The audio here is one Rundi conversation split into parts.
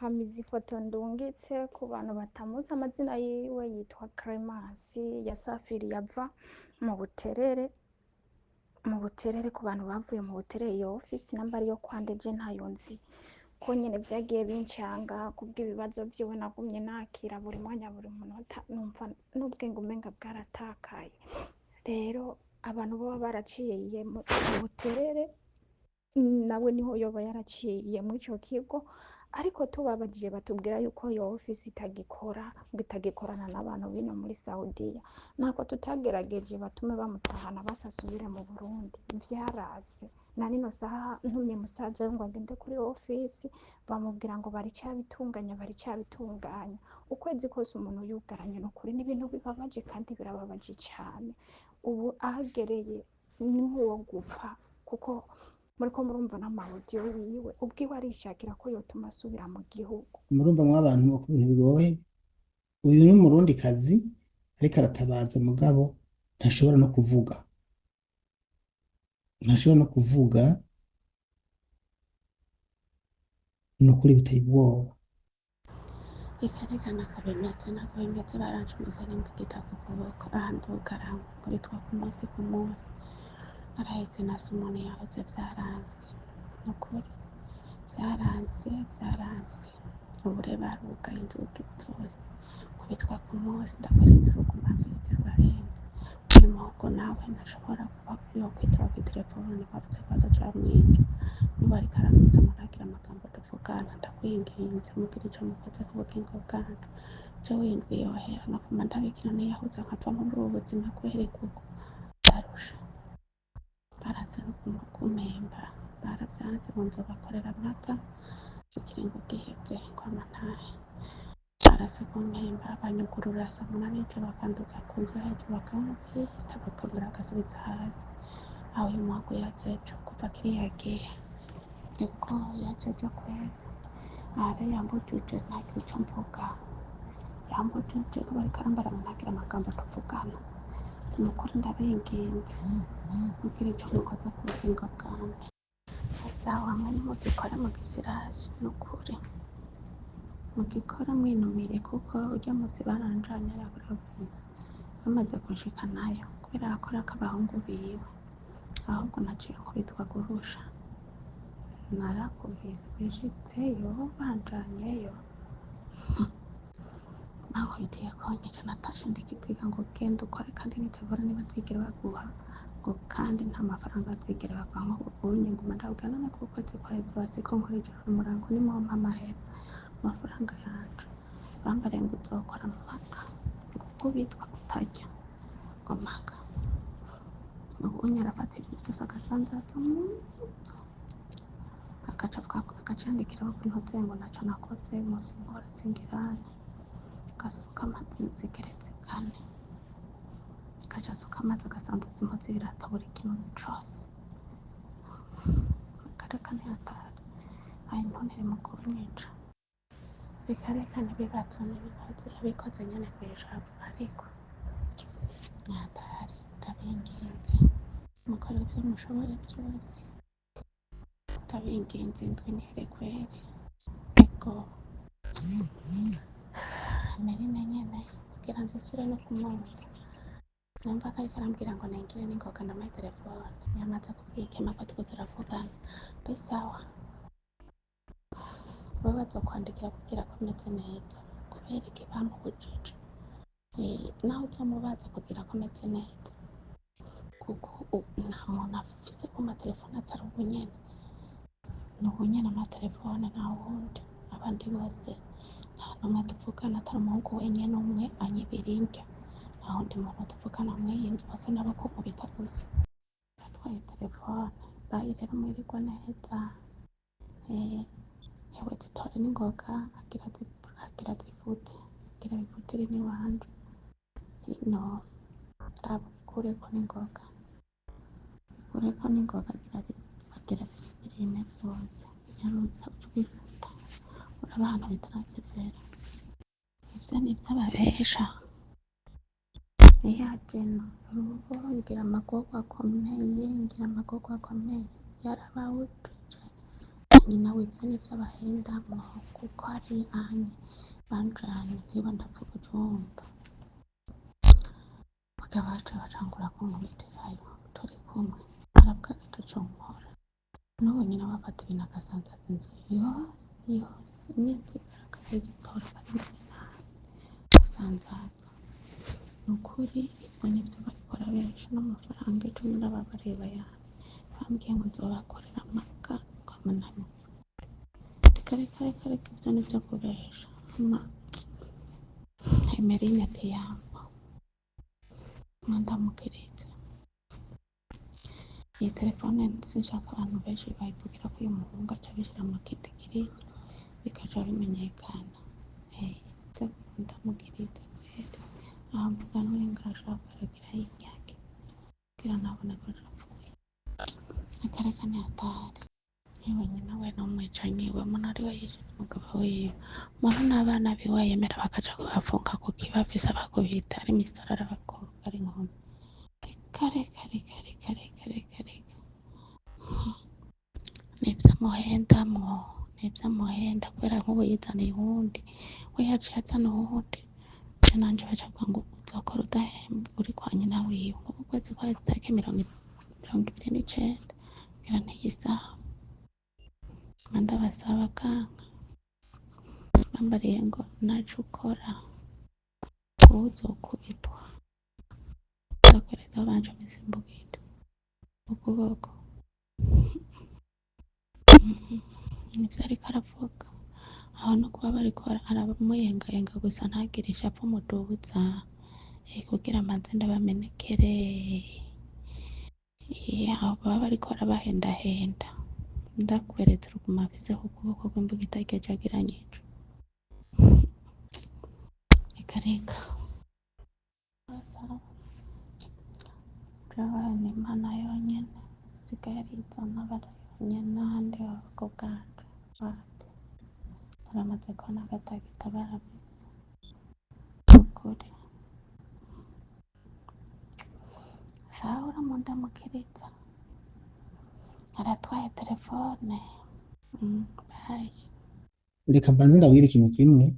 Hama izi foto ndungitse ku bantu batamuzi amazina yiwe yitwa Clemence yasafiriye ava mu Buterere, mu Buterere ku bantu bavuye mu Buterere iyo ofisi namba ariyo kwande je ntayo nzi ko nyene vyagiye bincanga kubw'ibibazo vyiwe nagumye nakira buri mwanya buri munota numva n'ubwenge umenga bwaratakaye. Rero abantu boba baraciye mu Buterere nawe niho yoba yaraciye muri ico kigo ariko tubabajije batubwira yuko iyo ofisi itagikora ngo itagikorana n'abantu bino muri Saudiya nako tutagerageje batume bamutahana basi asubire mu Burundi vyarase na nino saha ntumye musaza we ngo agende kuri ofisi bamubwira ngo baricabitunganya baricabitunganya ukwezi kose umuntu yugaranye nukuri n'ibintu bibabaje kandi birababaje cane ubu ahagereye ni nk'uwo gupfa kuko muriko murumva n'amawudiyo yiwe ubwiwe arishakira ko yotuma asubira mu gihugu. Murumva mwa bantu ko ibintu bigoye. Uyu ni umurundikazi ariko aratabaza mugabo ntashobora no kuvuga, ntashobora no kuvuga, ni ukuri biteye ubwoba. Reka reka ntako bimeze ntako bimeze barancumise n'imbugita ku kuboko aha ndugarama nkubitwa ku munsi ku munsi narahetse nase umuntu yahoze vyaranse nukuri vyaranse vyaranse ubu rero barugaye inzugi zose nkubitwa ku munsi ndakweretse uruguma mfise rurarenze uyu muhungu nawe ntashobora kuba yokwitaba kw'iterefone bavuze ko bazoca bamwica n'ubu ariko arantuza ngo ntagire amagambo tuvugana ndakwinginze mugire ico mukoze ku bugingo bwanje jewe iyi ndwi yohera nkavuma ndabikira niyahuza nkava muri ubu buzima kweri kuko ndarusha baraza no kumpemba baravyanse ngo nzobakorera mpaka ikiringo giheze kwama ntahe barase kumpemba banyugurura saa munani y'ijoro bakanduza ku nzu hejuru bakankubita bakongera bagasubiza hasi aho uyu muhungu yaza ejo kuva kiriya gihe niko yaje ejo kweri aha rero yambujije ntagira ico mvuga yambujije n'ubu ariko arambara ngo ntagire amagambo tuvugana nukuri ndabinginze mugire ico mukoze ku bugingo bwanje sawa mwe nimugikore mugisirasi nukuri mugikore mwinumire kuko urya musi baranjanye araburaguza bamaze kunshikanayo kubera akora ak'abahungu biwe ahubwo naciye nkubitwa guhusha narakubise nshitseyo banjanyeyo bankubitiye kunyica natashe ndikiziga ngo genda ukore kandi nitebora ntibazigera baguha ngo kandi nta mafaranga bazigera baguha ngo ubunye nguma ndabwira none ko ukwezi kwaheze bazi ko nkora ijoro n'umurango nimwompa amahera amafaranga yanje bambariye ngo uzokora mpaka ngo kubitwa utarya ngo mpaka ubunye arafata ibintu byose agasanzaza mu nzu agaca agaca yandikira ko ntuze ngo ntaco nakoze musi nkora singirane agasuka amazi zigeretse kane agaca asuka amazi agasanzaza impuzu ibirato buri kintu cose akareka ntiyatari ayi ntonere mu kunyica reka reka n'ibibazo n'ibibazo yabikoze nyene kw'ishavu ariko ntihatari ndabinginze mukore ivyo mushoboye vyose ndabinginze indwi ntihere kweri ego Merine nyene kugira nzisubire no kumwumva numva ko ariko arambwira ngo ningire n'ingoga ndamuhe telefone yamaze kuvyikema ko turiko turavugana mbe sawa wewe azokwandikira kugira ko ameze neza kubera iki bamubujije naho uzomubaza kugira ko ameze neza kuko nta muntu afise ku matelefone atari ubu nyene ni ubu nyene amatelefone nta wundi abandi bose nta n'umwe tuvugana atari umuhungu wenyene umwe anyibira indya nta wundi muntu tuvugana mw'iyi nzu bose n'abo kunkubita gusa atwaye telefone bayi rero mwirirwa neza hewe zitore n'ingoga agira agira zifute agira bifutire n'iwanje no raba bikureko n'ingoga bikureko n'ingoga agira agira bisubirime vyose nyarutsa uce ubifuta uraba ahantu bitarazivera ivyo nivyo ababesha iyajena ubu ngira amagorwa akomeye ngira amagorwa akomeye yarabawujije Nyina w'ivyo nivyo abahendamwo kuko ari anye banjanye ntiba ndavuga ujumva. Burya baciye batangura kunkubitirayo turi kumwe, aravuga ati ico nkora. N'ubu nyina we afata ibintu agasanzaza inzu yose yose, n'inzibera akazitora akabimena hasi agasanzaza. Ni ukuri ivyo nivyo bariko barabesha n'amafaranga icumi n'ababareba yanje. Bambwiye ngo nzobakorera amaka ukamunanira. Reka reka reka reka ivyo nivyo kubesha. Ama Emerine ati yambo mwandamukiritse. Iyi telefone sinshaka abantu benshi bayivugira ko uyu muhungu aca abishira mu kindi kirimi bikaca bimenyekana. Ndamukiritse kweri. Aha mvuga n'urenga arashobora kwaragira yinyage kugira ntabone ko nshavuye. Reka reka ntihatari. Yewe nyina we n'umwicanyi we muntu ariwe yishe n'umugabo wiwe. Muntu n'abana biwe yemera bakaja kubafunga kuko bafise abakubita ari imisore ari abakobwa ari inkumi. Reka reka reka reka reka reka reka. Nivyo amuhendamwo, nivyo amuhenda kubera nk'ubu yizaniye uwundi, we yaciye azana uwundi. Je nanje baca bavuga ngo uzokora udahembwa uri kwa nyina wiwe. Nk'ubu ukwezi kwaheze itariki 29 kugira ntiyi saha. Ndabasaba kanka bambariye ngo naco ukora wowe uzokubitwa. Nzokwereka aho bancomise imbugita ukuboko. Nivyo ariko aravuga. Aho no kuba bariko aramuyengayenga gusa ntagire ishavu muduza kugira mbanze ndabamenekere. Aho baba bariko barabahendahenda. Ndakweretse uruguma afise ku kuboko kw'imbugita iryo agiranyico. Reka reka. Basaba jewe ni Imana yonyene isigaye arizana bara yonyene n'ahandi hoho bwanje wapi. Naramaze kubona ko atagitabara afise. Nukuri. Sawa uramundamukiriza. Aratwaye telefone. Bye. Reka mbanze ndabwire ikintu kimwe.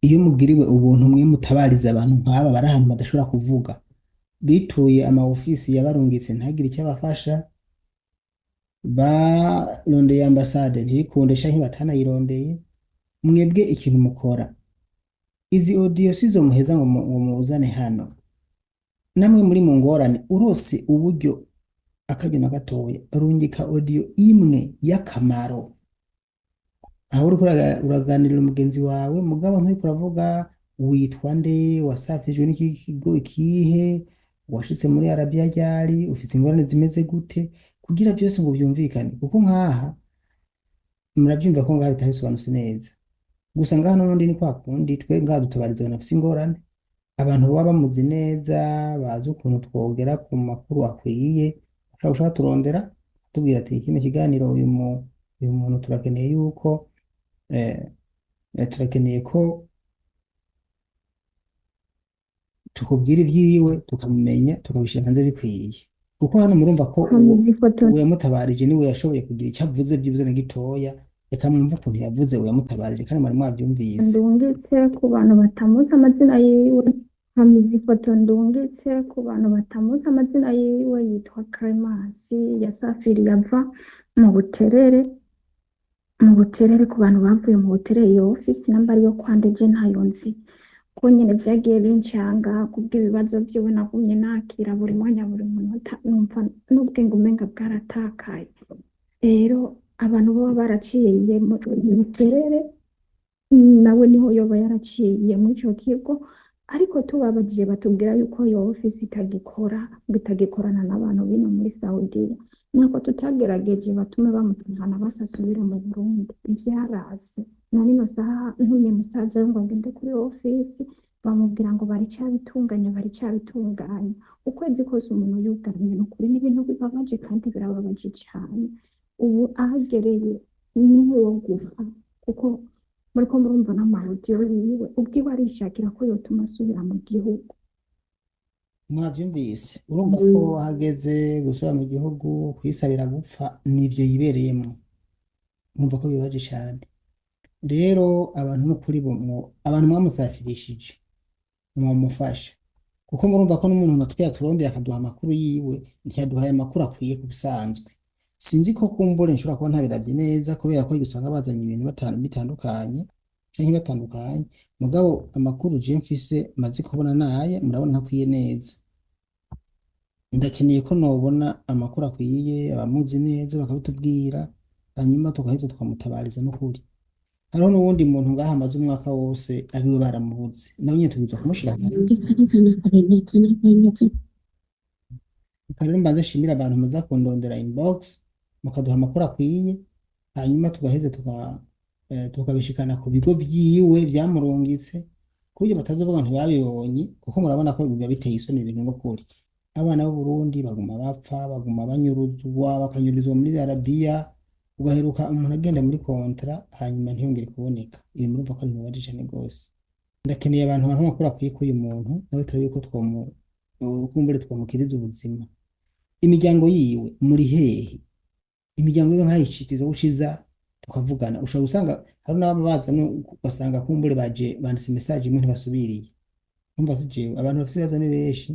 Iyo mugiriwe ubuntu mwe mutabariza abantu nk'aba bari ahantu badashobora kuvuga, bituye ama ofisi yabarungitse ntagire icyo abafasha, barondeye ambasade ntibikunde canke batanayirondeye, mwebwe ikintu mukora izi audio sizo muheza ngo ngo muzane hano, namwe muri mu ngorane urose uburyo akaryo na gatoya, rungika audio imwe y'akamaro aho uriko uraganirira umugenzi wawe, mugabo nturiko uravuga witwa nde, wasafijwe n'iki kigo ikihe, washitse muri Arabiya ryari, ufise ingorane zimeze gute, kugira vyose ngo vyumvikane, kuko nkaha muravyumva ko ngaha bitabisobanutse neza. Gusa ngaha n'ubundi ni kwa kundi twe ngaha dutabariza abantu bafise ingorane, abantu baba bamuzi neza, bazi ukuntu twogera ku makuru akwiye, bashobora guca baturondera tubwira ati kino kiganiro uyu muntu turakeneye yuko turakeneye ko tukubwira ivyiwe tukamumenya tukabishira hanze bikwiye, kuko hano murumva ko Hama ifoto uwo yamutabarije niwe yashoboye kugira icyo avuze byibuze na gitoya. Reka mwumve ukuntu yavuze uwo yamutabarije kandi mwari mwavyumvise. Ndungitse ku bantu batamuzi amazina yiwe. Hama izi foto ndungitse ku bantu batamuzi amazina yiwe, yitwa Clemence yasafiriye ava mu Buterere, mu Buterere ku bantu bavuye mu Buterere. Iyo ofisi namba ariyo kwande je ntayo nzi, ko nyene vyagiye bincanga kubw'ibibazo vyiwe nagumye nakira buri mwanya buri munota, numva n'ubwenge umenga bwaratakaye. Rero abantu baba baraciye mu Buterere nawe niho yoba yaraciye muri ico kigo, ariko tubabajije batubwira yuko iyo ofisi itagikora, ngo itagikorana n'abantu bino muri Saudiya. Nako tutagerageje batume bamutahana basasubire mu Burundi, vyarase. Na nino saha ntumye musaza we ngo agende kuri ofisi, bamubwira ngo baricabitunganya baricabitunganya. Ukwezi kose umuntu yugaramye, nukuri n'ibintu bibabaje kandi birababaje cane. Ubu ahagereye niwe wo gupfa, kuko muriko murumva n'amawudiyo yiwe ubwiwe arishakira ko yotuma asubira mu gihugu. Mwavyumvise, urumva ko hageze gusubira mu gihugu kwisabira gupfa nivyo yibereyemwo. Mwumva ko bibabaje cane. Rero abantu n'ukuri abantu mwamusafirishije mwomufasha, kuko murumva ko n'umuntu natwe yaturondeye akaduha amakuru yiwe ntiyaduhaye amakuru akwiye ku bisanzwe. Sinzi ko kumbure nshobora kuba ntabiravye neza kubera ko usanga bazanye ibintu bitandukanye canke batandukanye, mugabo amakuru je mfise maze kubona naye murabona ntakwiye neza. Ndakeneye ko nobona amakuru akwiye, abamuzi neza bakabitubwira, hanyuma tugaheza tukamutabariza n'ukuri. Hariho n'uwundi muntu ngaha amaze umwaka wose abiwe baramubuze, nawe nyene tubwirizwa kumushira hanze. Reka reka nako bimeze, nako bimeze. Reka rero mbanze nshimire abantu muza kundondera inbox mukaduha amakuru akwiye, hanyuma tugaheza tukabishikana ku bigo vyiwe vyamurungitse, ku buryo batazovuga ngo ntibabibonye, kuko murabona ko biba biteye isoni ibintu n'ukuri. Abana b'Uburundi baguma bapfa, baguma banyuruzwa, bakanyuruzwa muri Arabiya, ugaheruka umuntu agenda muri kontra hanyuma ntiyongere kuboneka. Ibi murumva ko ari ibintu bibabaje cane gose. Ndakeneye abantu bampa amakuru akwiye k'uyu muntu, nawe turabe ko kumbure twomukiriza ubuzima. Imiryango yiwe muri hehe? Imiryango yiwe nkayishikiriza gushiza tukavugana. Ushobora gusanga hari n'ababa baza ugasanga kumbure baje banditse message imwe ntibasubiriye. Umva si jewe, abantu bafise ibibazo ni benshi,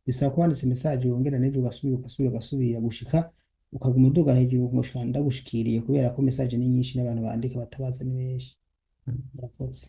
bisaba ko wanditse message wongera n'ejo ugasubira ugasubira ugasubira gushika ukaguma uduga hejuru ngo ndagushikiriye, kubera ko message ni nyinshi n'abantu bandika batabaza ni benshi. Murakoze.